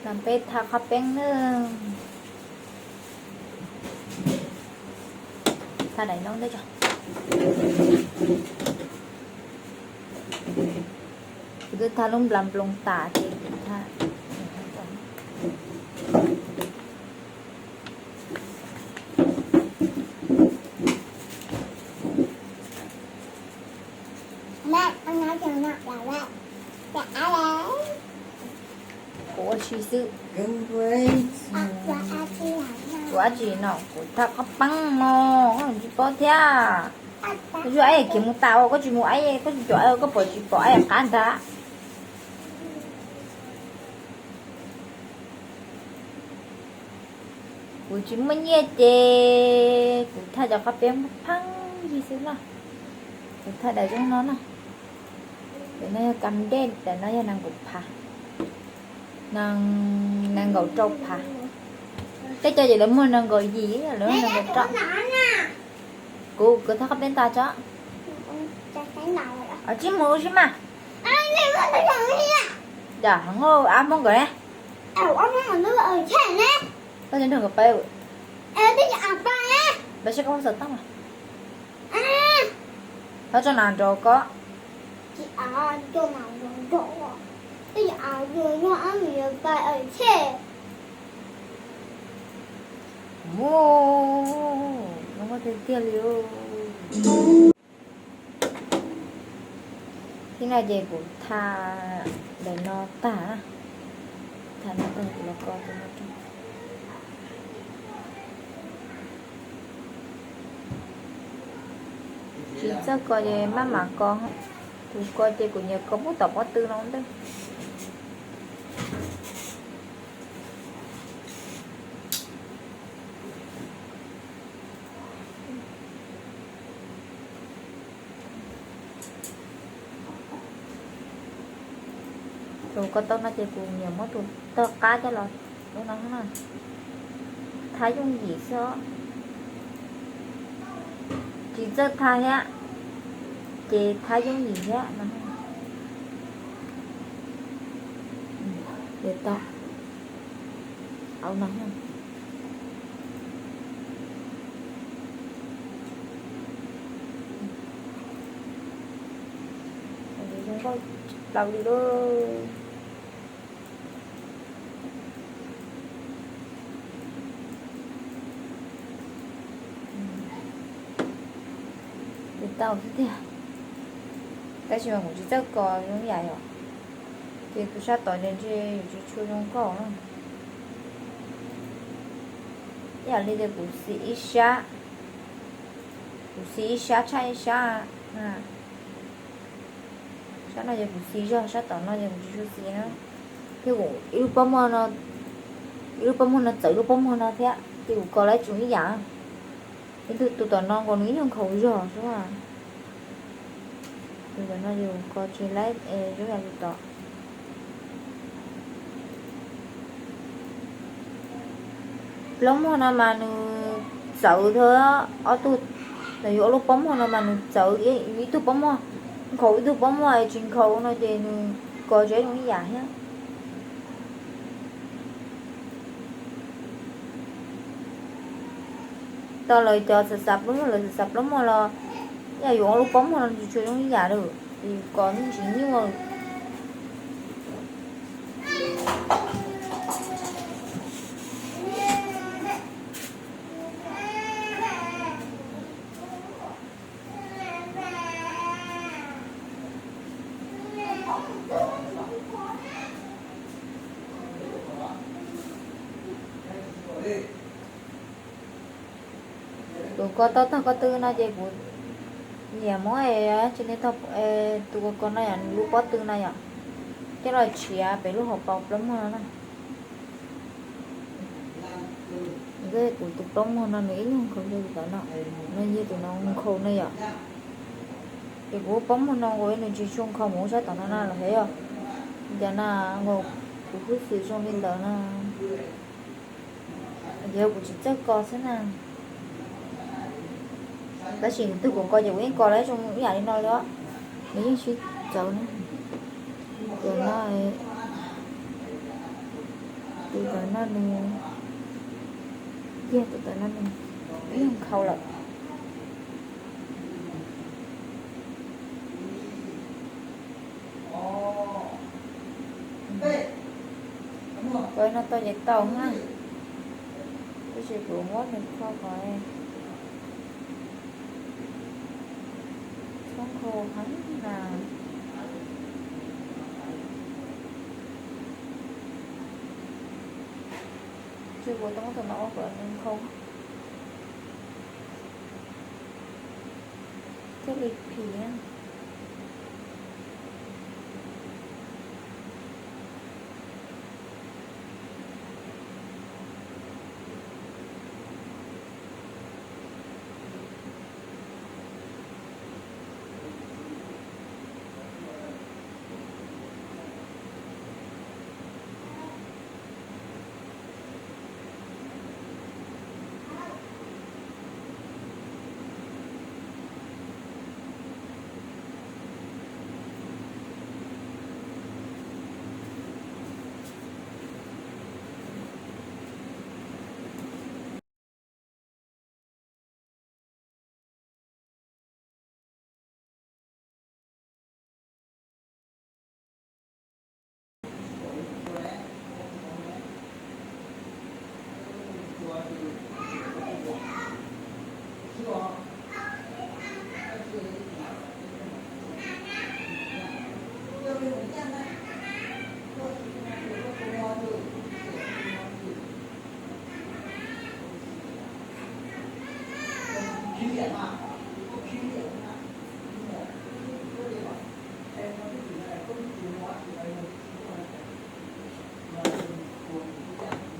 Los peb tha qhov peeb nawb. Tha daim no ntej tso. Kuv twb tha lub nplas nploos tas ces kuv tha. Kuv ua si xwb. Kuv dab tsi no, kuv tha qhov peeb no, koj tsis paub thiab. Koj tsis aib khiav mus tas, koj tsis mus aib, koj tsis caum aib, koj pom tsis pom aib qab ntag. Kuv tsis muaj nyiaj ces kuv tha cov qhov peeb pheej yig xwb na. Kuv tha daim zoo no na. Daim no yog kam dej, daim no yog nees nkaum phav, nees nkaum rau phav. Tej co ces lawv muag nees nkaum yim, lawv muag nees nkaum rau. Kuv, kuv tha qhov peeb tas tso. Tsib mus ua si mas. Yam heev, ab Hmoob nkawd ne. Koj nrog nkawd pab, pab saib koj xov tooj mas. Thov tso nas nrog koj. Zoo nkauj tiag tiag li. Thib no ces kuv tha daim no tag na. Tha no tag kuv los ko tus no rau. Tsis txawj ko ces maj mam ko. Kuv ko ces kuv nyiam ko pub tom pob tw no ntej. Tus ko taw no ces kuv nyiam muab tus tawg qab coj los ua no na. Thab yooj yim xwb, tsis txawj thab thiab, ces thab yooj yim thiab no. Tau, au no. Zoo nkauj plaws li lauj. Ces tau xwb tiag, tab sis mas kuv tsis txawj ko zoo ib yam yom. Ces kuv sab tod ces ntshe yuav tsis tshua zoo nkauj na. Ib yam li tias kuv xim ib sab, kuv xim ib sab tshaj ib sab. Sab no ces kuv xim zog, sab tom no ces kuv tsis tshua xim na. Thiab kuv ib lub pob muag no, ib lub pob muag no txawv lub pob muag no thiab ces kuv ko lawv tsoom ib yam. Ib tug tus tom no nkaus nws ib nyuag nkhaus zog xwb. Tus tom no yus ko tsis laib es zoo yam tus tom. Plaub muag no mas nws txawv thiab ob tug, yus ob lub pob muag no mas nws txawv, ib tug pob muag nkhaus ib tug pob muag es tsis nkhaus no ces nws ko tsis zoo ib yam thiab. Tau lawv cov xav xav plaub muag, lawv xav xav plaub muag los yam yus ob lub pob muag no tsis tshua zoo ib yam lawm, yus ko yeej tsis nyuaj. Kuv ko tau tog ko tw no ces kuv nyiam muab tsis li tog tus ko ko no yom, lub pob tw no yom, coj los tshiav pem lub hauv paus plaub muag no na. Kuv tus plaub muag no nws ib nyuag nkhaus li tom no, no yog tus no nkhaus ne yom. Ces kuv plaub muag no nkaus nws tsis tshua nkhaus mus sab tom no na los heev os. Cas na nkaus kuv kuj xim zoo li ntawd na. Ces kuv tsis txawj ko xwb na. Tab sis nws twg kuv ko ces kuv yeej ko lawv zoo ib yam li no li os. Nws yeej sib Txawv na. Tus no, tus tawv no nws, yog tus tawv no nws ib yam nkhaus lawm. Qhov no tau ces tau na, tab sis kuv muab nws kho qhov txhob nkhaus heev na. Ces kuv tau muab tus no ua kom nws nkhaus thiaj li phim na.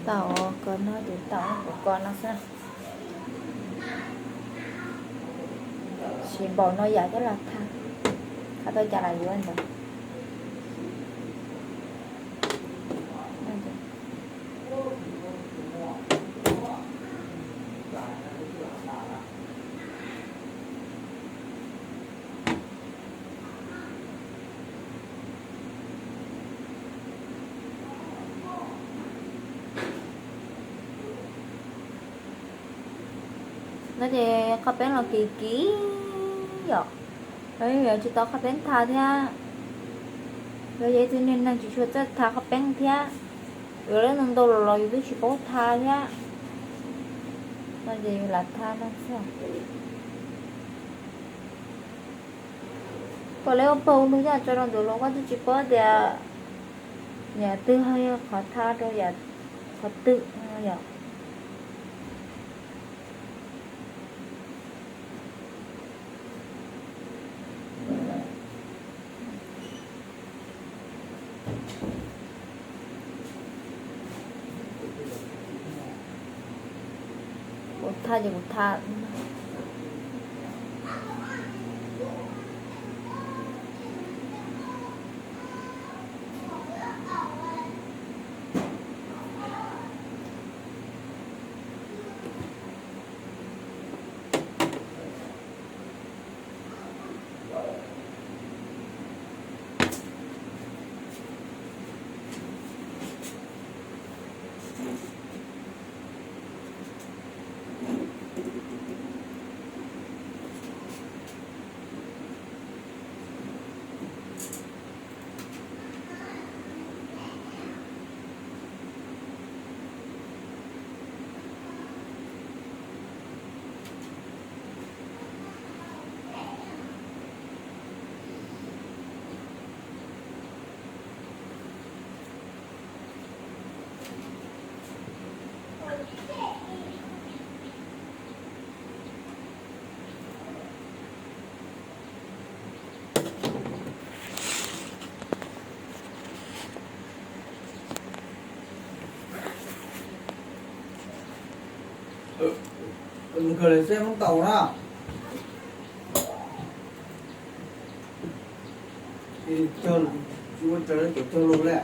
Tau, koj no ces tau, kuv koj no xwb. Siv npaum no yam coj los thaj, thaj tau cas los yuav ntawd. No ces qhov peeb los kim kim yom, los yus yuav tsis tau qhov peeb thaj thiab. Los yog ib tug niag neeg tsis tshua txawj thaj qhov peeb thiab, yuav lawv ntau ntau los yus twb tsis paub thaj thiab. No ces yus lam thaj no xwb. Puas li ua paug nug yaj tso rau ntawd los koj twb tsis paub tias yam twg yog qhov thaj rau yam, qhov twg yom. Kuv thaj ces kuv thaj. Nkawd lawv xav muab tau na. Tsis ua raws li cov cog lus lawm.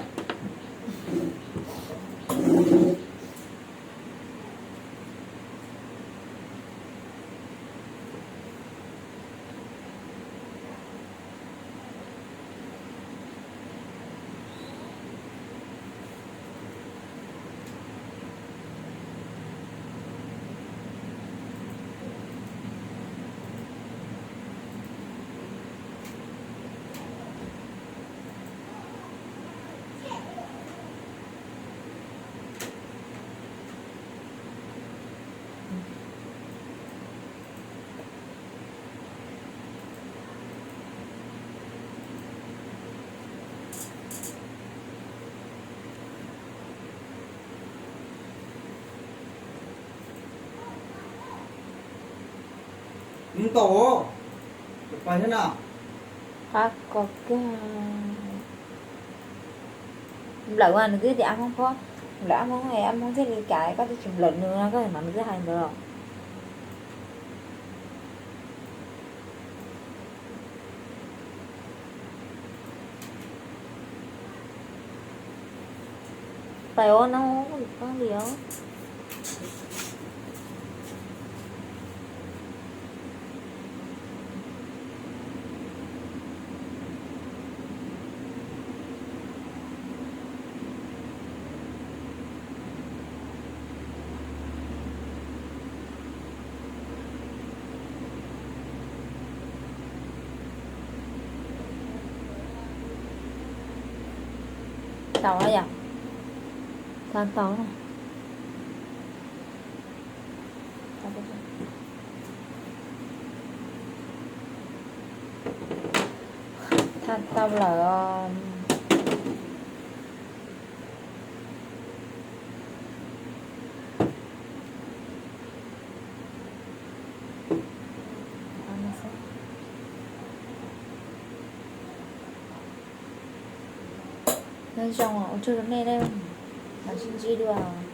Tau, pais thiab na. Qab ko kiag. Nplawm mas nws twb tias ab Hmoob phob, nplawm ab Hmoob, ab Hmoob thiaj li kam, koj twb tsis nplawm nws no koj hnov nws twb hais ntawd los. Pais ua no, pab li os. Tau yom? Tau, tau. Tha tau lawm. Nyob zoo, ua tsaug rau nej, mam sib ntsib dua.